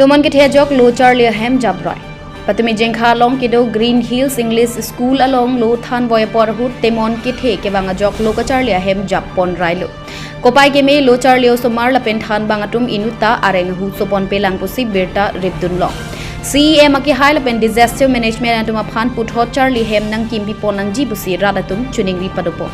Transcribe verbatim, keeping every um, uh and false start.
Temon kethe ajok lo charli ahem japroi. Patumi Jengkha along kedo Green Hills English School along lo thanvoi apor ahut temon kethe kevang ajok lo kacharli ahem japponrailo. Kopai keme lo charli osomar lapen thanbang atum inutta areng ahu soponpelang pusi birta ripdunlong. C E M akehai lapen Disaster Management atum aphan puthot charli hem nangkimpiponangji pusi rat atum choningri padopo.